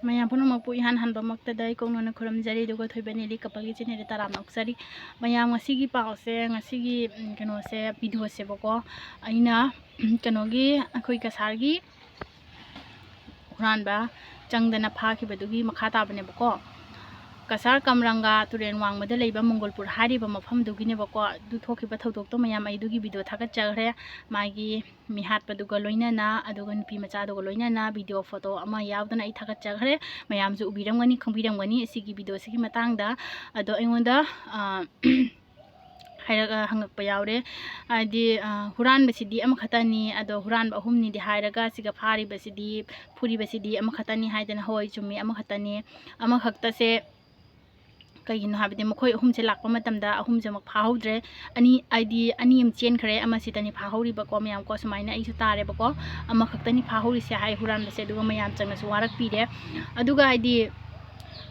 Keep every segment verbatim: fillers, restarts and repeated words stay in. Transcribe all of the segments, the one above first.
ꯃꯌꯥꯝ ꯄꯨꯝꯅꯃꯛꯄꯨ ꯏꯍꯥꯟ ꯍꯥꯟꯕꯃꯛꯇꯗ ꯑꯩ ꯀꯣꯛꯅꯅ ꯈꯨꯔꯨꯝꯖꯔꯤ, ꯑꯗꯨꯒ ꯊꯣꯏꯕ ꯅꯦꯂꯤ ꯀꯄꯜꯒꯤ ꯆꯦꯅꯦꯜꯗ ꯇꯔꯥꯝꯅ ꯑꯣꯛꯆꯔꯤ꯫ ꯃꯌꯥꯝ, ꯉꯁꯤꯒꯤ ꯄꯥꯎꯁꯦ, ꯉꯁꯤꯒꯤ, ꯎꯝ, ꯀꯩꯅꯣꯁꯦ, ꯚꯤꯗꯤꯑꯣꯁꯦꯕꯀꯣ, ꯑꯩꯅ, ꯎꯝ, ꯀꯩꯅꯣꯒꯤ, ꯑꯩꯈꯣꯏ ꯀꯁꯥꯔꯒꯤ ꯍꯨꯔꯥꯟꯕ ꯆꯪꯗꯅ ꯐꯥꯈꯤꯕꯗꯨꯒꯤ ꯃꯈꯥ ꯇꯥꯕꯅꯦꯕꯀꯣ꯫ ꯀꯁꯥꯔ ꯀꯝꯔꯪꯒꯥ ꯇꯨꯔꯦꯜ ꯋꯥꯡꯃꯗ ꯂꯩꯕ ꯃꯪꯒꯣꯜꯄꯨꯔ ꯍꯥꯏꯔꯤꯕ ꯃꯐꯝꯗꯨꯒꯤꯅꯦꯕꯀꯣ꯫ ꯑꯗꯨ ꯊꯣꯛꯈꯤꯕ ꯊꯧꯗꯣꯛꯇꯣ ꯃꯌꯥꯝ ꯑꯩ ꯑꯗꯨꯒꯤ ꯚꯤꯗꯤꯑꯣ ꯊꯥꯒꯠꯆꯈ꯭ꯔꯦ꯫ ꯃꯥꯒꯤ ꯃꯤꯍꯥꯠꯄꯗꯨꯒ ꯂꯣꯏꯅꯅ, ꯑꯗꯨꯒ ꯅꯨꯄꯤ ꯃꯆꯥꯗꯨꯒ ꯂꯣꯏꯅꯅ ꯚꯤꯗꯤꯑꯣ ꯐꯣꯇꯣ ꯑꯃ ꯌꯥꯎꯗꯅ ꯑꯩ ꯊꯥꯒꯠꯆꯈ꯭ꯔꯦ꯫ ꯃꯌꯥꯝꯁꯨ ꯎꯕꯤꯔꯝꯒꯅꯤ, ꯈꯪꯕꯤꯔꯝꯒꯅꯤ ꯁꯤꯒꯤ ꯚꯤꯗꯤꯑꯣꯁꯤꯒꯤ ꯃꯇꯥꯡꯗ꯫ ꯑꯗꯣ ꯑꯩꯉꯣꯟꯗ, ꯑ, ꯍꯥꯏꯔꯒ ꯍꯪꯉꯛꯄ ꯌꯥꯎꯔꯦ꯫ ꯍꯥꯏꯗꯤ, ꯑ, ꯍꯨꯔꯥꯟꯕꯁꯤꯗꯤ ꯑꯃꯈꯛꯇꯅꯤ, ꯑꯗꯣ ꯍꯨꯔꯥꯟꯕ ꯑꯍꯨꯝꯅꯤꯗꯤ ꯍꯥꯏꯔꯒ ꯁꯤꯒ ꯐꯥꯔꯤꯕꯁꯤꯗꯤ, ꯐꯨꯔꯤꯕꯁꯤꯗꯤ ꯑꯃꯈꯛꯇꯅꯤ ꯍꯥꯏꯗꯅ, ꯍꯣꯏ, ꯆꯨꯝꯃꯤ, ꯑꯃꯈꯛꯇꯅꯤ꯫ ꯑꯃꯈꯛꯇꯁꯦ ꯀꯩꯒꯤꯅꯣ ꯍꯥꯏꯕꯗꯤ ꯃꯈꯣꯏ ꯑꯍꯨꯝꯁꯦ ꯂꯥꯛꯄ ꯃꯇꯝꯗ ꯑꯍꯨꯝꯁꯦꯃꯛ ꯐꯥꯍꯧꯗ꯭ꯔꯦ꯫ ꯑꯅꯤ, ꯍꯥꯏꯗꯤ ꯑꯅꯤ ꯑꯃ ꯆꯦꯟꯈ꯭ꯔꯦ, ꯑꯃꯁꯤꯇꯅꯤ ꯐꯥꯍꯧꯔꯤꯕꯀꯣ, ꯃꯌꯥꯝ ꯀꯣ, ꯁꯨꯃꯥꯏꯅ ꯑꯩꯁꯨ ꯇꯥꯔꯦꯕꯀꯣ꯫ ꯑꯃꯈꯛꯇꯅꯤ ꯐꯥꯍꯧꯔꯤꯁꯦ ꯍꯥꯏ ꯍꯨꯔꯥꯟꯕꯁꯦ, ꯑꯗꯨꯒ ꯃꯌꯥꯝ ꯆꯪꯅꯁꯨ ꯋꯥꯔꯛꯄꯤꯔꯦ꯫ ꯑꯗꯨꯒ ꯍꯥꯏꯗꯤ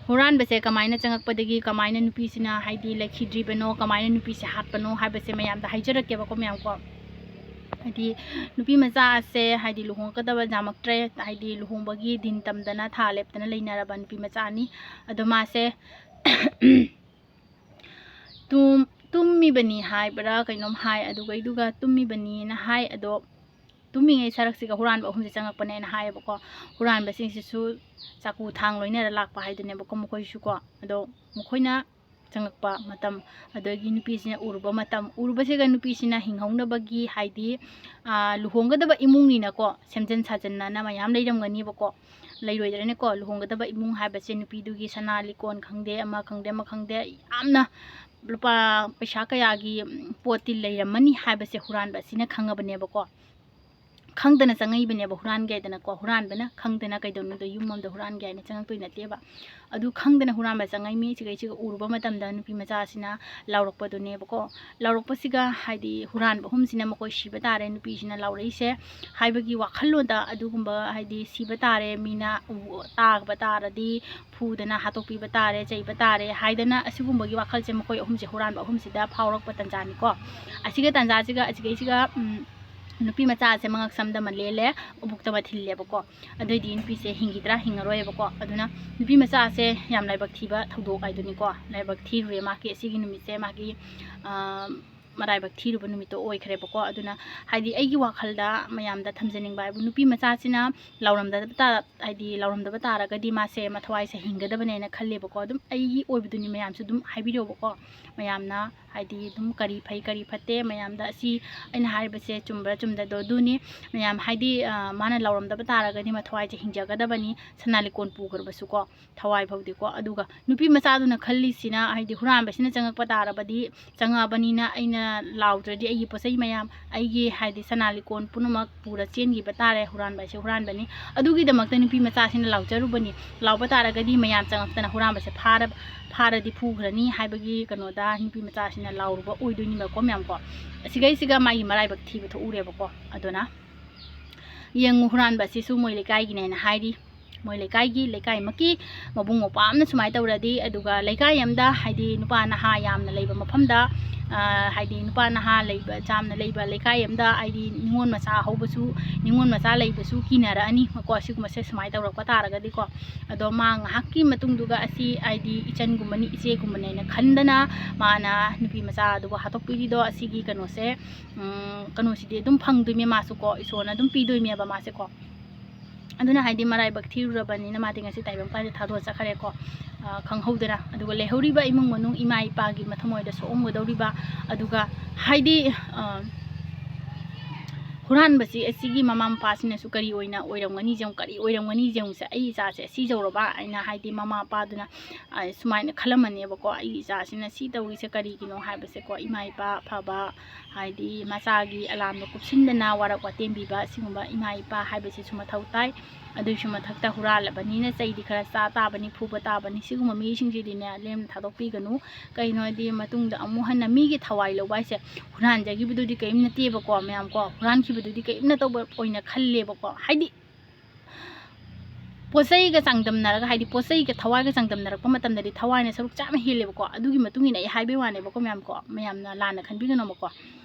ꯍꯨꯔꯥꯟꯕꯁꯦ ꯀꯃꯥꯏꯅ ꯆꯪꯉꯛꯄꯗꯒꯤ ꯀꯃꯥꯏꯅ ꯅꯨꯄꯤꯁꯤꯅ ꯍꯥꯏꯗꯤ ꯂꯩꯈꯤꯗ꯭ꯔꯤꯕꯅꯣ, ꯀꯃꯥꯏꯅ ꯅꯨꯄꯤꯁꯦ ꯍꯥꯠꯄꯅꯣ ꯍꯥꯏꯕꯁꯦ ꯃꯌꯥꯝꯗ ꯍꯥꯏꯖꯔꯛꯀꯦꯕꯀꯣ, ꯃꯌꯥꯝ ꯀꯣ꯫ ꯍꯥꯏꯗꯤ ꯅꯨꯄꯤ ꯃꯆꯥꯁꯦ ꯍꯥꯏꯗꯤ ꯂꯨꯍꯣꯡꯒꯗꯕ ꯌꯥꯝꯃꯛꯇ꯭ꯔꯦ, ꯍꯥꯏꯗꯤ ꯂꯨꯍꯣꯡꯕꯒꯤ ꯗꯤꯟ ꯇꯝꯗꯅ ꯊꯥ ꯂꯦꯞꯇꯅ ꯂꯩꯅꯔꯕ ꯅꯨꯄꯤ ꯃꯆꯥꯅꯤ꯫ ꯑꯗꯣ ꯃꯥꯁꯦ ꯇꯨꯝ-, ꯇꯨꯝꯃꯤꯕꯅꯤ ꯍꯥꯏꯕ꯭ꯔꯥ ꯀꯩꯅꯣꯝ ꯍꯥꯏ, ꯑꯗꯨꯒꯩꯗꯨꯒ ꯇꯨꯝꯃꯤꯕꯅꯤꯅ ꯍꯥꯏ꯫ ꯑꯗꯣ ꯇꯨꯝꯃꯤꯉꯩ ꯁꯔꯛꯁꯤꯒ ꯍꯨꯔꯥꯟꯕ ꯑꯍꯨꯝꯁꯦ ꯆꯪꯉꯛꯄꯅꯦꯅ ꯍꯥꯏꯌꯦꯕꯀꯣ꯫ ꯍꯨꯔꯥꯟꯕꯁꯤꯡꯁꯤꯁꯨ ꯆꯥꯀꯨ ꯊꯥꯡ ꯂꯣꯏꯅꯔ ꯂꯥꯛꯄ ꯍꯥꯏꯗꯨꯅꯦꯕꯀꯣ ꯃꯈꯣꯏꯁꯨꯀꯣ꯫ ꯑꯗꯣ ꯃꯈꯣꯏꯅ ꯆꯪꯉꯛꯄ ꯃꯇꯝ, ꯑꯗꯒꯤ ꯅꯨꯄꯤꯁꯤꯅ ꯎꯔꯨꯕ ꯃꯇꯝ, ꯎꯔꯨꯕꯁꯤꯒ ꯅꯨꯄꯤꯁꯤꯅ ꯍꯤꯡꯍꯧꯅꯕꯒꯤ ꯍꯥꯏꯗꯤ, ꯑꯥ, ꯂꯨꯍꯣꯡꯒꯗꯕ ꯏꯃꯨꯡꯅꯤꯅꯀꯣ, ꯁꯦꯝꯖꯤꯟ ꯁꯥꯖꯤꯟꯅꯅ ꯃꯌꯥꯝ ꯂꯩꯔꯝꯒꯅꯤꯕꯀꯣ, ꯂꯩꯔꯣꯏꯗ꯭ꯔꯅꯦꯀꯣ? ꯂꯨꯍꯣꯡꯒꯗꯕ ꯏꯃꯨꯡ ꯍꯥꯏꯕꯁꯦ ꯅꯨꯄꯤꯗꯨꯒꯤ ꯁꯅꯥ ꯂꯤꯛꯀꯣꯟ ꯈꯪꯗꯦ, ꯑꯃ ꯈꯪꯗꯦ, ꯑꯃ ꯈꯪꯗꯦ, ꯌꯥꯝꯅ ꯂꯨꯄꯥ ꯄꯩꯁꯥ ꯀꯌꯥꯒꯤ, ꯎꯝ, ꯄꯣꯠꯇꯤ ꯂꯩꯔꯝꯃꯅꯤ ꯍꯥꯏꯕꯁꯦ ꯍꯨꯔꯥꯟꯕ ꯑꯁꯤꯅ ꯈꯪꯉꯕꯅꯦꯕꯀꯣ꯫ ꯈꯪꯗꯅ ꯆꯪꯉꯛꯏꯕꯅꯦꯕ ꯍꯨꯔꯥꯟꯒꯦ ꯍꯥꯏꯗꯅꯀꯣ꯫ ꯍꯨꯔꯥꯟꯕꯅ ꯈꯪꯗꯅ ꯀꯩꯗꯧꯅꯨꯡꯗ ꯌꯨꯝ ꯑꯃꯗ ꯍꯨꯔꯥꯟꯒꯦ ꯍꯥꯏꯅ ꯆꯪꯉꯛꯇꯣꯏ ꯅꯠꯇꯦꯕ꯫ ꯑꯗꯨ ꯈꯪꯗꯅ ꯍꯨꯔꯥꯟꯕ ꯆꯪꯉꯛꯏ ꯃꯤ ꯁꯤꯒꯩꯁꯤꯒ ꯎꯔꯨꯕ ꯃꯇꯝꯗ ꯅꯨꯄꯤ ꯃꯆꯥꯁꯤꯅ ꯂꯥꯎꯔꯛꯄꯗꯨꯅꯦꯕꯀꯣ꯫ ꯂꯥꯎꯔꯛꯄꯁꯤꯒ ꯍꯥꯏꯗꯤ ꯍꯨꯔꯥꯟꯕ ꯑꯍꯨꯝꯁꯤꯅ ꯃꯈꯣꯏ ꯁꯤꯕ ꯇꯥꯔꯦ, ꯅꯨꯄꯤꯁꯤꯅ ꯂꯥꯎꯔꯛꯏꯁꯦ ꯍꯥꯏꯕꯒꯤ ꯋꯥꯈꯜꯂꯣꯟꯗ, ꯑꯗꯨꯒꯨꯝꯕ ꯍꯥꯏꯗꯤ ꯁꯤꯕ ꯇꯥꯔꯦ, ꯃꯤꯅ ꯎ-, ꯇꯥꯕ ꯇꯥꯔꯗꯤ ꯐꯨꯗꯅ ꯍꯥꯠꯇꯣꯛꯄꯤꯕ ꯇꯥꯔꯦ, ꯆꯩꯕ ꯇꯥꯔꯦ ꯍꯥꯏꯗꯅ ꯑꯁꯤꯒꯨꯝꯕꯒꯤ ꯋꯥꯈꯜꯁꯦ ꯃꯈꯣꯏ ꯑꯍꯨꯝꯁꯦ, ꯍꯨꯔꯥꯟꯕ ꯑꯍꯨꯝꯁꯤꯗ ꯐꯥꯎꯔꯛꯄ ꯇꯟꯖꯥꯅꯤꯀꯣ꯫ ꯑꯁꯤꯒ ꯇꯟꯖꯥꯁꯤꯒ ꯑꯁꯤꯒꯩꯁꯤꯒ, ꯎꯝ, ꯅꯨꯄꯤ ꯃꯆꯥꯁꯦ ꯃꯉꯛ ꯁꯝꯗ ꯑꯃ ꯂꯦꯜꯂꯦ, ꯎꯕꯨꯛꯇ ꯑꯃ ꯊꯤꯜꯂꯦꯕꯀꯣ꯫ ꯑꯗꯨꯑꯣꯏꯗꯤ ꯅꯨꯄꯤꯁꯦ ꯍꯤꯡꯈꯤꯗ꯭ꯔꯥ? ꯍꯤꯡꯉꯔꯣꯏꯕꯀꯣ꯫ ꯑꯗꯨꯅ ꯅꯨꯄꯤ ꯃꯆꯥꯁꯦ ꯌꯥꯝ ꯂꯥꯏꯕꯛ ꯊꯤꯕ ꯊꯧꯗꯣꯛ ꯍꯥꯏꯗꯨꯅꯤꯀꯣ꯫ ꯂꯥꯏꯕꯛ ꯊꯤꯔꯨꯔꯦ ꯃꯥꯒꯤ ꯑꯁꯤꯒꯤ ꯅꯨꯃꯤꯠꯁꯦ, ꯃꯥꯒꯤ, ꯑ, ꯃꯔꯥꯏꯕꯛ ꯊꯤꯔꯨꯕ ꯅꯨꯃꯤꯠꯇꯣ ꯑꯣꯏꯈ꯭ꯔꯦꯕꯀꯣ꯫ ꯑꯗꯨꯅ ꯍꯥꯏꯗꯤ ꯑꯩꯒꯤ ꯋꯥꯈꯜꯗ ꯃꯌꯥꯝꯗ ꯊꯝꯖꯅꯤꯡꯕ ꯍꯥꯏꯕꯨ, ꯅꯨꯄꯤ ꯃꯆꯥꯁꯤꯅ ꯂꯥꯎꯔꯝꯗꯕ ꯇꯥ-, ꯍꯥꯏꯗꯤ ꯂꯥꯎꯔꯝꯗꯕ ꯇꯥꯔꯒꯗꯤ ꯃꯥꯁꯦ ꯃꯊꯋꯥꯏꯁꯦ ꯍꯤꯡꯒꯗꯕꯅꯦꯅ ꯈꯜꯂꯦꯕꯀꯣ꯫ ꯑꯗꯨꯝ ꯑꯩꯒꯤ ꯑꯣꯏꯕꯗꯨꯅꯤ, ꯃꯌꯥꯝꯁꯨ ꯑꯗꯨꯝ ꯍꯥꯏꯕꯤꯔꯛꯑꯣꯕꯀꯣ꯫ ꯃꯌꯥꯝꯅ ꯍꯥꯏꯗꯤ ꯑꯗꯨꯝ ꯀꯔꯤ ꯐꯩ ꯀꯔꯤ ꯐꯠꯇꯦ, ꯃꯌꯥꯝꯗ ꯑꯁꯤ ꯑꯩꯅ ꯍꯥꯏꯔꯤꯕꯁꯦ ꯆꯨꯝꯕ꯭ꯔꯥ ꯆꯨꯝꯗꯗꯣ ꯑꯗꯨꯅꯤ꯫ ꯃꯌꯥꯝ ꯍꯥꯏꯗꯤ, ꯑ, ꯃꯥꯅ ꯂꯥꯎꯔꯝꯗꯕ ꯇꯥꯔꯒꯗꯤ ꯃꯊꯋꯥꯏꯁꯦ ꯍꯤꯡꯖꯒꯗꯕꯅꯤ, ꯁꯅꯥ ꯂꯤꯛꯀꯣꯟ ꯄꯨꯈ꯭ꯔꯕꯁꯨꯀꯣ, ꯊꯋꯥꯏ ꯐꯥꯎꯗꯤꯀꯣ꯫ ꯑꯗꯨꯒ ꯅꯨꯄꯤ ꯃꯆꯥꯗꯨꯅ ꯈꯜꯂꯤꯁꯤꯅ ꯍꯥꯏꯗꯤ ꯍꯨꯔꯥꯟꯕꯁꯤꯅ ꯆꯪꯉꯛꯄ ꯇꯥꯔꯕꯗꯤ, ꯆꯪꯉꯛꯑꯕꯅꯤꯅ ꯑꯩꯅ ꯂꯥꯎꯗ꯭ꯔꯗꯤ ꯑꯩꯒꯤ ꯄꯣꯠꯆꯩ ꯃꯌꯥꯝ, ꯑꯩꯒꯤ ꯍꯥꯏꯗꯤ ꯁꯅꯥ ꯂꯤꯛꯀꯣꯟ ꯄꯨꯝꯅꯃꯛ ꯄꯨꯔ ꯆꯦꯟꯈꯤꯕ ꯇꯥꯔꯦ, ꯍꯨꯔꯥꯟꯕ ꯍꯥꯏꯁꯦ ꯍꯨꯔꯥꯟꯕꯅꯤ꯫ ꯑꯗꯨꯒꯤꯗꯃꯛꯇ ꯅꯨꯄꯤ ꯃꯆꯥꯁꯤꯅ ꯂꯥꯎꯖꯔꯨꯕꯅꯤ꯫ ꯂꯥꯎꯕ ꯇꯥꯔꯒꯗꯤ ꯃꯌꯥꯝ ꯆꯪꯉꯛꯇꯅ ꯍꯨꯔꯥꯟꯕꯁꯦ ꯐꯥꯔ-, ꯐꯥꯔꯗꯤ ꯐꯨꯈ꯭ꯔꯅꯤ ꯍꯥꯏꯕꯒꯤ ꯀꯩꯅꯣꯗ ꯅꯨꯄꯤ ꯃꯆꯥꯁꯤꯅ ꯂꯥꯎꯔꯨꯕ ꯑꯣꯏꯗꯣꯏꯅꯤꯕꯀꯣ ꯃꯌꯥꯝꯀꯣ꯫ ꯑꯁꯤꯒꯩꯁꯤꯒ ꯃꯥꯒꯤ ꯃꯔꯥꯏꯕꯛ ꯊꯤꯕ ꯊꯣꯛꯎꯔꯦꯕꯀꯣ꯫ ꯑꯗꯨꯅ ꯌꯦꯡꯉꯨ, ꯍꯨꯔꯥꯟꯕ ꯑꯁꯤꯁꯨ ꯃꯣꯏ ꯂꯩꯀꯥꯏꯒꯤꯅꯦꯅ ꯍꯥꯏꯔꯤ꯫ ꯃꯣꯏ ꯂꯩꯀꯥꯏꯒꯤ, ꯂꯩꯀꯥꯏꯃꯛꯀꯤ ꯃꯕꯨꯡ ꯃꯧꯄ꯭ꯋꯥ ꯑꯃꯅ ꯁꯨꯃꯥꯏꯅ ꯇꯧꯔꯗꯤ, ꯑꯗꯨꯒ ꯂꯩꯀꯥꯏ ꯑꯃꯗ ꯍꯥꯏꯗꯤ ꯅꯨꯄꯥ ꯅꯍꯥ ꯌꯥꯝꯅ ꯂꯩꯕ ꯃꯐꯝꯗ, ꯑ, ꯍꯥꯏꯗꯤ ꯅꯨꯄꯥ ꯅꯍꯥ ꯂꯩꯕ, ꯌꯥꯝꯅ ꯂꯩꯕ ꯂꯩꯀꯥꯏ ꯑꯃꯗ ꯍꯥꯏꯗꯤ ꯅꯤꯉꯣꯜ ꯃꯆꯥ ꯍꯧꯕꯁꯨ, ꯅꯤꯉꯣꯜ ꯃꯆꯥ ꯂꯩꯕꯁꯨ ꯀꯤꯅꯔꯛꯑꯅꯤ ꯀꯣ꯫ ꯁꯤꯒꯨꯝꯕꯁꯦ ꯁꯨꯃꯥꯏꯅ ꯇꯧꯔꯛꯄ ꯇꯥꯔꯒꯗꯤꯀꯣ꯫ ꯑꯗꯣ ꯃꯥ ꯉꯥꯏꯍꯥꯛꯀꯤ ꯃꯇꯨꯡꯗꯨꯒ ꯑꯁꯤ ꯍꯥꯏꯗꯤ ꯏꯆꯟꯒꯨꯝꯕꯅꯤ, ꯏꯆꯦꯒꯨꯝꯕꯅꯦꯅ ꯈꯟꯗꯅ ꯃꯥꯅ ꯅꯨꯄꯤ ꯃꯆꯥ ꯑꯗꯨꯕꯨ ꯍꯥꯠꯇꯣꯛꯄꯤꯔꯤꯗꯣ, ꯑꯁꯤꯒꯤ ꯀꯩꯅꯣꯁꯦ, ꯎꯝ, ꯀꯩꯅꯣꯁꯤꯗꯤ ꯑꯗꯨꯝ ꯐꯪꯗꯣꯏꯅꯦ ꯃꯥꯁꯨ ꯀꯣ, ꯏꯁꯣꯔꯅ ꯑꯗꯨꯝ ꯄꯤꯗꯣꯏꯅꯦꯕ ꯃꯥꯁꯦ ꯀꯣ꯫ ꯑꯗꯨꯅ ꯍꯥꯏꯗꯤ ꯃꯔꯥꯏꯕꯛ ꯊꯤꯔꯨꯔꯕꯅꯤꯅ ꯃꯥꯗꯤ ꯉꯁꯤ ꯇꯥꯏꯕꯪ ꯄꯥꯟꯁꯦ ꯊꯥꯗꯣꯛꯑ ꯆꯠꯈ꯭ꯔꯦꯀꯣ, ꯑ, ꯈꯪꯍꯧꯗꯅ꯫ ꯑꯗꯨꯒ ꯂꯩꯍꯧꯔꯤꯕ ꯏꯃꯨꯡ ꯃꯅꯨꯡ, ꯏꯃꯥ ꯏꯄꯥꯒꯤ ꯃꯊꯃꯣꯏꯗ ꯁꯣꯛꯑꯝꯒꯗꯧꯔꯤꯕ, ꯑꯗꯨꯒ ꯍꯥꯏꯗꯤ, ꯑ, ꯍꯨꯔꯥꯟꯕꯁꯤ ꯑꯁꯤꯒꯤ ꯃꯃꯥ ꯃꯄꯥꯁꯤꯅꯁꯨ ꯀꯔꯤ ꯑꯣꯏꯅ ꯑꯣꯏꯔꯝꯒꯅꯤ ꯌꯦꯡꯉꯨ, ꯀꯔꯤ ꯑꯣꯏꯔꯝꯒꯅꯤ ꯌꯦꯡꯉꯨꯁꯦ꯫ ꯑꯩ ꯏꯆꯥꯁꯦ ꯑꯁꯤ ꯌꯧꯔꯕ ꯍꯥꯏꯅ ꯍꯥꯏꯗꯤ ꯃꯃꯥ ꯃꯄꯥꯗꯨꯅ, ꯑ, ꯁꯨꯃꯥꯏꯅ ꯈꯜꯂꯝꯃꯅꯦꯕꯀꯣ, ꯑꯩꯒꯤ ꯏꯆꯥꯁꯤꯅ ꯁꯤ ꯇꯧꯔꯤꯁꯦ ꯀꯔꯤꯒꯤꯅꯣ ꯍꯥꯏꯕꯁꯦꯀꯣ꯫ ꯏꯃꯥ ꯏꯄꯥ ꯑꯐꯕ ꯍꯥꯏꯗꯤ ꯃꯆꯥꯒꯤ ꯑꯂꯥꯝꯗꯣ ꯀꯨꯞꯁꯤꯟꯗꯅ ꯋꯥꯔꯛ ꯋꯥꯇꯦꯝꯕꯤꯕ ꯁꯤꯒꯨꯝꯕ ꯏꯃꯥ ꯏꯄꯥ ꯍꯥꯏꯕꯁꯤꯁꯨ ꯃꯊꯧ ꯇꯥꯏ꯫ ꯑꯗꯨꯒꯤꯁꯨ ꯃꯊꯛꯇ ꯍꯨꯔꯥꯜꯂꯕꯅꯤꯅ ꯆꯩꯗꯤ ꯈꯔ ꯆꯥ ꯇꯥꯕꯅꯤ, ꯐꯨꯕ ꯇꯥꯕꯅꯤ꯫ ꯁꯤꯒꯨꯝꯕ ꯃꯤꯁꯤꯡꯁꯤꯗꯤꯅꯦ ꯂꯦꯝꯅ ꯊꯥꯗꯣꯛꯄꯤꯒꯅꯨ꯫ ꯀꯩꯅꯣ ꯍꯥꯏꯗꯤ ꯃꯇꯨꯡꯗ ꯑꯃꯨꯛ ꯍꯟꯅ ꯃꯤꯒꯤ ꯊꯋꯥꯏ ꯂꯧꯕ ꯍꯥꯏꯁꯦ ꯍꯨꯔꯥꯟꯖꯈꯤꯕꯗꯨꯗꯤ ꯀꯔꯤꯝ ꯅꯠꯇꯦꯕꯀꯣ ꯃꯌꯥꯝ ꯀꯣ, ꯍꯨꯔꯥꯟꯈꯤꯕꯗꯨꯗꯤ ꯀꯔꯤꯝ ꯅꯠꯇꯧꯕ ꯑꯣꯏꯅ ꯈꯜꯂꯦꯕꯀꯣ꯫ ꯍꯥꯏꯗꯤ ꯄꯣꯠ ꯆꯩꯒ ꯆꯥꯡꯗꯝꯅꯔꯒ, ꯍꯥꯏꯗꯤ ꯄꯣꯠ ꯆꯩꯒ ꯊꯋꯥꯏꯒ ꯆꯥꯡꯗꯝꯅꯔꯛꯄ ꯃꯇꯝꯗꯗꯤ ꯊꯋꯥꯏꯅ ꯁꯔꯨꯛ ꯆꯥꯝꯃ ꯍꯦꯜꯂꯦꯕꯀꯣ꯫ ꯑꯗꯨꯒꯤ ꯃꯇꯨꯡ ꯏꯟꯅ ꯑꯩ ꯍꯥꯏꯕꯩ ꯋꯥꯅꯦꯕꯀꯣ ꯃꯌꯥꯝ ꯀꯣ, ꯃꯌꯥꯝꯅ ꯂꯥꯟꯅ ꯈꯟꯕꯤꯒꯅꯣꯕꯀꯣ꯫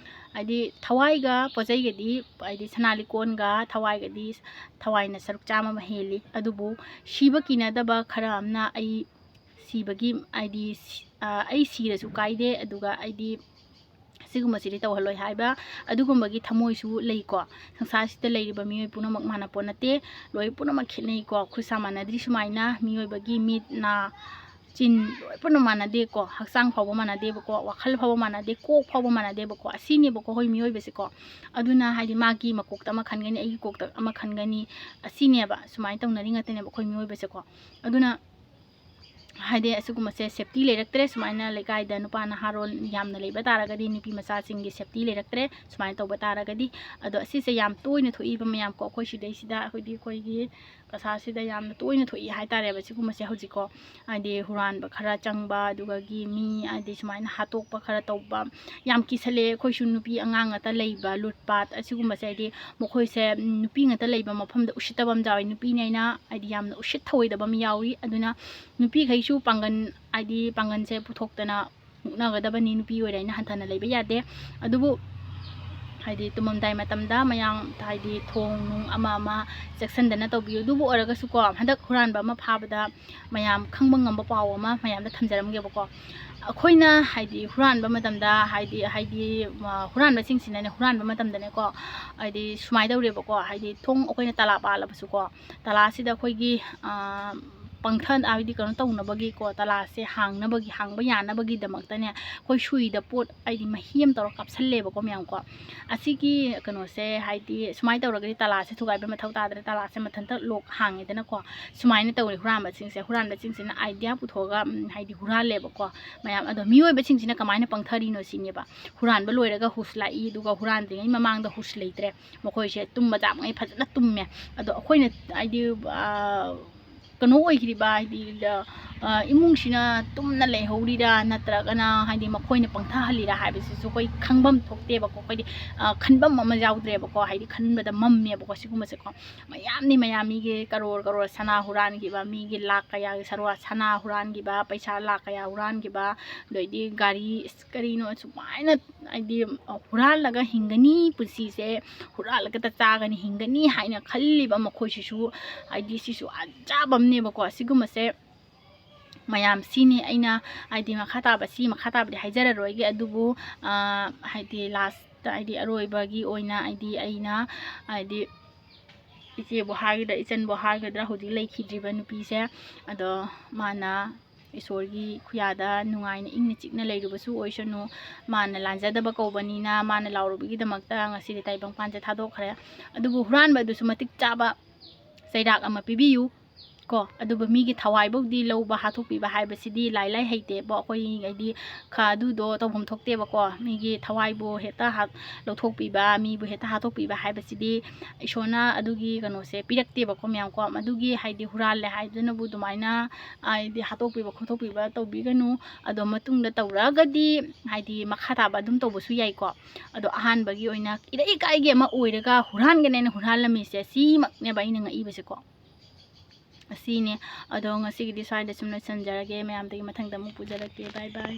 ꯍꯥꯏꯗꯤ ꯊꯋꯥꯏꯒ ꯄꯣꯠ ꯆꯩꯒꯗꯤ, ꯍꯥꯏꯗꯤ ꯁꯅꯥ ꯂꯤꯛꯀꯣꯟꯒ ꯊꯋꯥꯏꯒꯗꯤ, ꯊꯋꯥꯏꯅ ꯁꯔꯨꯛ ꯆꯥꯝꯃ ꯑꯃ ꯍꯦꯜꯂꯤ꯫ ꯑꯗꯨꯕꯨ ꯁꯤꯕ ꯀꯤꯅꯗꯕ ꯈꯔ ꯑꯃꯅ ꯑꯩ ꯁꯤꯕꯒꯤ, ꯍꯥꯏꯗꯤ ꯁꯤ-, ꯑ, ꯑꯩ ꯁꯤꯔꯁꯨ ꯀꯥꯏꯗꯦ, ꯑꯗꯨꯒ ꯑꯩꯗꯤ ꯁꯤꯒꯨꯝꯕꯁꯤꯗꯤ ꯇꯧꯍꯜꯂꯣꯏ ꯍꯥꯏꯕ ꯑꯗꯨꯒꯨꯝꯕꯒꯤ ꯊꯃꯣꯏꯁꯨ ꯂꯩꯀꯣ꯫ ꯁꯪꯁꯥꯔꯁꯤꯗ ꯂꯩꯔꯤꯕ ꯃꯤꯑꯣꯏ ꯄꯨꯝꯅꯃꯛ ꯃꯥꯟꯅ ꯄꯣꯠ ꯅꯠꯇꯦ, ꯂꯣꯏ ꯄꯨꯝꯅꯃꯛ ꯈꯦꯠꯅꯩꯀꯣ꯫ ꯈꯨꯠ ꯁꯥ ꯃꯥꯟꯅꯗ꯭ꯔꯤ ꯁꯨꯃꯥꯏꯅ ꯃꯤꯑꯣꯏꯕꯒꯤ ꯃꯤꯠ, ꯅꯥ, ꯆꯤꯟ ꯂꯣꯏ ꯄꯨꯝꯅꯃꯛ ꯃꯥꯟꯅꯗꯦꯀꯣ꯫ ꯍꯛꯆꯥꯡ ꯐꯥꯎꯕ ꯃꯥꯟꯅꯗꯦꯕꯀꯣ, ꯋꯥꯈꯜ ꯐꯥꯎꯕ ꯃꯥꯟꯅꯗꯦ, ꯀꯣꯛ ꯐꯥꯎꯕ ꯃꯥꯟꯅꯗꯦꯕꯀꯣ꯫ ꯑꯁꯤꯅꯦꯕꯀꯣ ꯑꯩꯈꯣꯏ ꯃꯤꯑꯣꯏꯕꯁꯦꯀꯣ꯫ ꯑꯗꯨꯅ ꯍꯥꯏꯗꯤ ꯃꯥꯒꯤ ꯃꯀꯣꯛꯇ ꯑꯃ ꯈꯟꯒꯅꯤ, ꯑꯩꯒꯤ ꯀꯣꯛꯇ ꯑꯃ ꯈꯟꯒꯅꯤ, ꯑꯁꯤꯅꯦꯕ꯫ ꯁꯨꯃꯥꯏꯅ ꯇꯧꯅꯔꯤ ꯉꯥꯛꯇꯅꯦꯕ ꯑꯩꯈꯣꯏ ꯃꯤꯑꯣꯏꯕꯁꯦꯀꯣ꯫ ꯑꯗꯨꯅ ꯍꯥꯏꯗꯤ ꯑꯁꯤꯒꯨꯝꯕꯁꯦ safety ꯂꯩꯔꯛꯇ꯭ꯔꯦ꯫ ꯁꯨꯃꯥꯏꯅ ꯂꯩꯀꯥꯏꯗ ꯅꯨꯄꯥ ꯅꯍꯥꯔꯣꯜ ꯌꯥꯝꯅ ꯂꯩꯕ ꯇꯥꯔꯒꯗꯤ, ꯅꯨꯄꯤ ꯃꯆꯥꯁꯤꯡꯒꯤ safety ꯂꯩꯔꯛꯇ꯭ꯔꯦ ꯁꯨꯃꯥꯏꯅ ꯇꯧꯕ ꯇꯥꯔꯒꯗꯤ꯫ ꯑꯗꯣ ꯑꯁꯤꯁꯦ ꯌꯥꯝ ꯇꯣꯏꯅ ꯊꯣꯛꯏꯕ ꯃꯌꯥꯝ ꯀꯣ, ꯑꯩꯈꯣꯏ ꯁꯤꯗꯩꯁꯤꯗ, ꯑꯩꯈꯣꯏꯗꯤ ꯑꯩꯈꯣꯏꯒꯤ ꯀꯁꯥꯔꯁꯤꯗ ꯌꯥꯝꯅ ꯇꯣꯏꯅ ꯊꯣꯛꯏ ꯍꯥꯏꯇꯥꯔꯦꯕ ꯁꯤꯒꯨꯝꯕꯁꯦ ꯍꯧꯖꯤꯛꯀꯣ꯫ ꯍꯥꯏꯗꯤ ꯍꯨꯔꯥꯟꯕ ꯈꯔ ꯆꯪꯕ, ꯑꯗꯨꯗꯒꯤ ꯃꯤ ꯍꯥꯏꯗꯤ ꯁꯨꯃꯥꯏꯅ ꯍꯥꯠꯇꯣꯛꯄ ꯈꯔ ꯇꯧꯕ, ꯌꯥꯝ ꯀꯤꯁꯜꯂꯛꯑꯦ꯫ ꯑꯩꯈꯣꯏꯁꯨ ꯅꯨꯄꯤ ꯑꯉꯥꯡ ꯉꯥꯛꯇ ꯂꯩꯕ, ꯂꯨꯠꯄꯥꯠ ꯑꯁꯤꯒꯨꯝꯕꯁꯦ ꯍꯥꯏꯗꯤ ꯃꯈꯣꯏꯁꯦ, ꯎꯝ, ꯅꯨꯄꯤ ꯉꯥꯛꯇ ꯂꯩꯕ ꯃꯐꯝꯗ ꯎꯁꯤꯠꯇꯕ ꯑꯃ ꯌꯥꯎꯋꯤ꯫ ꯅꯨꯄꯤꯅꯦ ꯍꯥꯏꯅ ꯍꯥꯏꯗꯤ ꯌꯥꯝꯅ ꯎꯁꯤꯠ ꯊꯑꯣꯏꯗꯕ ꯑꯃ ꯌꯥꯎꯏ꯫ ꯑꯗꯨꯅ ꯅꯨꯄꯤꯈꯩꯁꯨ ꯄꯥꯡꯒꯟ, ꯍꯥꯏꯗꯤ ꯄꯥꯡꯒꯟꯁꯦ ꯄꯨꯊꯣꯛꯇꯅ ꯃꯨꯛꯅꯒꯗꯕꯅꯤ꯫ ꯅꯨꯄꯤ ꯑꯣꯏꯔꯦ ꯍꯥꯏꯅ ꯍꯟꯊꯅ ꯂꯩꯕ ꯌꯥꯗꯦ꯫ ꯑꯗꯨꯕꯨ ꯍꯥꯏꯗꯤ ꯇꯨꯝꯃꯝꯗꯥꯏ ꯃꯇꯝꯗ ꯃꯌꯥꯝ ꯍꯥꯏꯗꯤ ꯊꯣꯡ ꯅꯨꯡ ꯑꯃ ꯑꯃ ꯆꯦꯛꯁꯤꯟꯗꯅ ꯇꯧꯕꯤꯌꯨ꯫ ꯑꯗꯨꯕꯨ ꯑꯣꯏꯔꯒꯁꯨꯀꯣ, ꯍꯟꯗꯛ ꯍꯨꯔꯥꯟꯕ ꯑꯃ ꯐꯥꯕꯗ ꯃꯌꯥꯝ ꯈꯪꯕ ꯉꯝꯕ ꯄꯥꯎ ꯑꯃ ꯃꯌꯥꯝꯗ ꯊꯝꯖꯔꯝꯒꯦꯕꯀꯣ꯫ ꯑꯩꯈꯣꯏꯅ ꯍꯥꯏꯗꯤ ꯍꯨꯔꯥꯟꯕ ꯃꯇꯝꯗ ꯍꯥꯏꯗꯤ, ꯍꯥꯏꯗꯤ, ꯑ, ꯍꯨꯔꯥꯟꯕꯁꯤꯡꯁꯤꯅꯅꯦ, ꯍꯨꯔꯥꯟꯕ ꯃꯇꯝꯗꯅꯦꯀꯣ, ꯍꯥꯏꯗꯤ ꯁꯨꯃꯥꯏꯅ ꯇꯧꯔꯦꯕꯀꯣ, ꯍꯥꯏꯗꯤ ꯊꯣꯡ ꯑꯩꯈꯣꯏꯅ ꯇꯥꯂꯥ ꯄꯥꯜꯂꯕꯁꯨꯀꯣ, ꯇꯥꯂꯥꯁꯤꯗ ꯑꯩꯈꯣꯏꯒꯤ, ꯑ, ꯄꯪꯊ-, ꯍꯥꯏꯗꯤ ꯀꯩꯅꯣ ꯇꯧꯅꯕꯒꯤꯀꯣ, ꯇꯥꯂꯥꯁꯦ ꯍꯥꯡꯅꯕꯒꯤ, ꯍꯥꯡꯕ ꯌꯥꯅꯕꯒꯤꯗꯃꯛꯇꯅꯦ, ꯑꯩꯈꯣꯏ ꯁꯨꯏꯗ ꯄꯣꯠ ꯍꯥꯏꯗꯤ ꯃꯍꯤ ꯑꯃ ꯇꯧꯔ ꯀꯥꯞꯁꯜꯂꯦꯕꯀꯣ ꯃꯌꯥꯝꯀꯣ꯫ ꯑꯁꯤꯒꯤ ꯀꯩꯅꯣꯁꯦ ꯍꯥꯏꯗꯤ ꯁꯨꯃꯥꯏꯅ ꯇꯧꯔꯒꯗꯤ ꯇꯥꯂꯥꯁꯦ ꯊꯨꯒꯥꯏꯕ ꯃꯊꯧ ꯇꯥꯗ꯭ꯔꯦ, ꯇꯥꯂꯥꯁꯦ ꯃꯊꯟꯇ ꯂꯣꯛ ꯍꯥꯡꯉꯦꯗꯅꯀꯣ꯫ ꯁꯨꯃꯥꯏꯅ ꯇꯧꯔꯦ ꯍꯨꯔꯥꯟꯕꯁꯤꯡꯁꯦ꯫ ꯍꯨꯔꯥꯟꯕꯁꯤꯡꯁꯤꯅ idea ꯄꯨꯊꯣꯛꯑꯒ, ꯎꯝ, ꯍꯥꯏꯗꯤ ꯍꯨꯔꯥꯜꯂꯦꯕꯀꯣ ꯃꯌꯥꯝ꯫ ꯑꯗꯣ ꯃꯤꯑꯣꯏꯕꯁꯤꯡꯁꯤꯅ ꯀꯃꯥꯏꯅ ꯄꯪꯊꯔꯤꯅꯣ ꯁꯤꯅꯦꯕ꯫ ꯍꯨꯔꯥꯟꯕ ꯂꯣꯏꯔꯒ ꯍꯨꯁ ꯂꯥꯛꯏ, ꯑꯗꯨꯒ ꯍꯨꯔꯥꯟꯗ꯭ꯔꯤꯉꯩ ꯃꯃꯥꯡꯗ ꯍꯨꯁ ꯂꯩꯇ꯭ꯔꯦ꯫ ꯃꯈꯣꯏꯁꯦ ꯇꯨꯝꯕ ꯆꯥꯕꯉꯩ ꯐꯖꯅ ꯇꯨꯝꯃꯦ꯫ ꯑꯗꯣ ꯑꯩꯈꯣꯏꯅ ꯍꯥꯏꯗꯤ, ꯑ, ꯀꯩꯅꯣ ꯑꯣꯏꯈ꯭ꯔꯤꯕ, ꯍꯥꯏꯗꯤ, ꯑ, ꯏꯃꯨꯡꯁꯤꯅ ꯇꯨꯝꯅ ꯂꯩꯍꯧꯔꯤꯔꯥ, ꯅꯠꯇ꯭ꯔꯒꯅ ꯍꯥꯏꯗꯤ ꯃꯈꯣꯏꯅ ꯄꯪꯊꯍꯜꯂꯤꯔꯥ ꯍꯥꯏꯕꯁꯤꯁꯨ ꯑꯩꯈꯣꯏ ꯈꯪꯐꯝ ꯊꯣꯛꯇꯦꯕꯀꯣ꯫ ꯑꯩꯈꯣꯏꯗꯤ ꯈꯟꯐꯝ ꯑꯃ ꯌꯥꯎꯗ꯭ꯔꯦꯕꯀꯣ, ꯍꯥꯏꯗꯤ ꯈꯟꯕꯗ ꯃꯝꯃꯦꯕꯀꯣ ꯁꯤꯒꯨꯝꯕꯁꯦꯀꯣ꯫ ꯃꯌꯥꯝꯅꯤ ꯃꯌꯥꯝ, ꯃꯤꯒꯤ ꯀꯔꯣꯔ ꯀꯔꯣꯔ ꯁꯅꯥ ꯍꯨꯔꯥꯟꯈꯤꯕ, ꯃꯤꯒꯤ ꯂꯥꯛ ꯀꯌꯥꯒꯤ ꯁꯔꯨꯋꯥ ꯁꯅꯥ ꯍꯨꯔꯥꯟꯈꯤꯕ, ꯄꯩꯁꯥ ꯂꯥꯛ ꯀꯌꯥ ꯍꯨꯔꯥꯟꯈꯤꯕ, ꯑꯗꯩꯗꯤ ꯒꯥꯔꯤ, ꯑꯁ, ꯀꯔꯤꯅꯣ ꯁꯨꯃꯥꯏꯅ ꯍꯥꯏꯗꯤ ꯍꯨꯔꯥꯜꯂꯒ ꯍꯤꯡꯒꯅꯤ, ꯄꯨꯟꯁꯤꯁꯦ ꯍꯨꯔꯥꯜꯂꯒꯇ ꯆꯥꯒꯅꯤ, ꯍꯤꯡꯒꯅꯤ ꯍꯥꯏꯅ ꯈꯜꯂꯤꯕ ꯃꯈꯣꯏꯁꯤꯁꯨ, ꯍꯥꯏꯗꯤ ꯁꯤꯁꯨ ꯑꯆꯥꯕ ꯑꯃꯅꯦꯕꯀꯣ꯫ ꯁꯤꯒꯨꯝꯕꯁꯦ ꯃꯌꯥꯝ ꯁꯤꯅꯤ ꯑꯩꯅ ꯍꯥꯏꯗꯤ ꯃꯈꯥ ꯇꯥꯕ, ꯁꯤ ꯃꯈꯥ ꯇꯥꯕꯗꯤ ꯍꯥꯏꯖꯔꯔꯣꯏꯒꯦ꯫ ꯑꯗꯨꯕꯨ ꯍꯥꯏꯗꯤ ꯂꯥꯁꯇ ꯍꯥꯏꯗꯤ ꯑꯔꯣꯏꯕꯒꯤ ꯑꯣꯏꯅ ꯍꯥꯏꯗꯤ ꯑꯩꯅ ꯍꯥꯏꯗꯤ ꯏꯆꯦꯕꯨ ꯍꯥꯏꯒꯗ꯭ꯔꯥ, ꯏꯆꯟꯕꯨ ꯍꯥꯏꯒꯗ꯭ꯔꯥ, ꯍꯧꯖꯤꯛ ꯂꯩꯈꯤꯗ꯭ꯔꯤꯕ ꯅꯨꯄꯤꯁꯦ, ꯑꯗꯣ ꯃꯥꯅ ꯏꯁꯣꯔꯒꯤ ꯈꯨꯌꯥꯗ ꯅꯨꯡꯉꯥꯏꯅ ꯏꯪꯅ ꯆꯤꯛꯅ ꯂꯩꯔꯨꯕꯁꯨ ꯑꯣꯏꯁꯅꯨ꯫ ꯃꯥꯅ ꯂꯥꯟꯖꯗꯕ ꯀꯧꯕꯅꯤꯅ ꯃꯥꯅ ꯂꯥꯎꯔꯨꯕꯒꯤꯗꯃꯛꯇ ꯉꯁꯤꯗꯤ ꯇꯥꯏꯕꯪꯄꯥꯟꯁꯦ ꯊꯥꯗꯣꯛꯈ꯭ꯔꯦ꯫ ꯑꯗꯨꯕꯨ ꯍꯨꯔꯥꯟꯕ ꯑꯗꯨꯁꯨ ꯃꯇꯤꯛ ꯆꯥꯕ ꯆꯩꯔꯥꯛ ꯑꯃ ꯄꯤꯕꯤꯌꯨ ꯀꯣ꯫ ꯑꯗꯨꯕꯨ ꯃꯤꯒꯤ ꯊꯋꯥꯏꯐꯧꯗꯤ ꯂꯧꯕ ꯍꯥꯠꯇꯣꯛꯄꯤꯕ ꯍꯥꯏꯕꯁꯤꯗꯤ ꯂꯥꯏ ꯂꯥꯏ ꯍꯩꯇꯦꯕ꯫ ꯑꯩꯈꯣꯏ ꯍꯥꯏꯗꯤ ꯈ-, ꯑꯗꯨꯗꯣ ꯇꯧꯐꯝ ꯊꯣꯛꯇꯦꯕꯀꯣ꯫ ꯃꯤꯒꯤ ꯊꯋꯥꯏꯕꯨ ꯍꯦꯛꯇ ꯍꯥꯠ-, ꯂꯧꯊꯣꯛꯄꯤꯕ, ꯃꯤꯕꯨ ꯍꯦꯛꯇ ꯍꯥꯠꯇꯣꯛꯄꯤꯕ ꯍꯥꯏꯕꯁꯤꯗꯤ ꯏꯁꯣꯔꯅ ꯑꯗꯨꯒꯤ ꯀꯩꯅꯣꯁꯦ ꯄꯤꯔꯛꯇꯦꯕꯀꯣ ꯃꯌꯥꯝ ꯀꯣ꯫ ꯑꯗꯨꯒꯤ ꯍꯥꯏꯗꯤ ꯍꯨꯔꯥꯜꯂꯦ ꯍꯥꯏꯗꯨꯅꯕꯨ ꯑꯗꯨꯃꯥꯏꯅ ꯍꯥꯏꯗꯤ ꯍꯥꯠꯇꯣꯛꯄꯤꯕ ꯈꯣꯠꯇꯣꯛꯄꯤꯕ ꯇꯧꯕꯤꯒꯅꯨ꯫ ꯑꯗꯣ ꯃꯇꯨꯡꯗ ꯇꯧꯔꯛꯑꯒꯗꯤ ꯍꯥꯏꯗꯤ ꯃꯈꯥ ꯇꯥꯕ ꯑꯗꯨꯝ ꯇꯧꯕꯁꯨ ꯌꯥꯏꯀꯣ꯫ ꯑꯗꯣ ꯑꯍꯥꯟꯕꯒꯤ ꯑꯣꯏꯅ ꯏꯔꯩ ꯏꯀꯥꯏꯒꯤ ꯑꯃ ꯑꯣꯏꯔꯒ ꯍꯨꯔꯥꯟꯒꯅꯦꯅ ꯍꯨꯔꯥꯜꯂꯝꯃꯤꯁꯦ ꯁꯤꯃꯛꯅꯦꯕ ꯑꯩꯅ ꯉꯛꯏꯕꯁꯦꯀꯣ꯫ ꯑꯁꯤꯅꯦ꯫ ꯑꯗꯣ ꯉꯁꯤꯒꯤꯗꯤ ꯁ꯭ꯋꯥꯏꯗ ꯁꯨꯝ ꯂꯣꯏꯁꯤꯟꯖꯔꯒꯦ꯫ ꯃꯌꯥꯝꯗꯒꯤ ꯃꯊꯪꯗ ꯑꯃꯨꯛ ꯄꯨꯖꯔꯛꯀꯦ꯫ ꯕꯥꯏ ꯕꯥꯏ꯫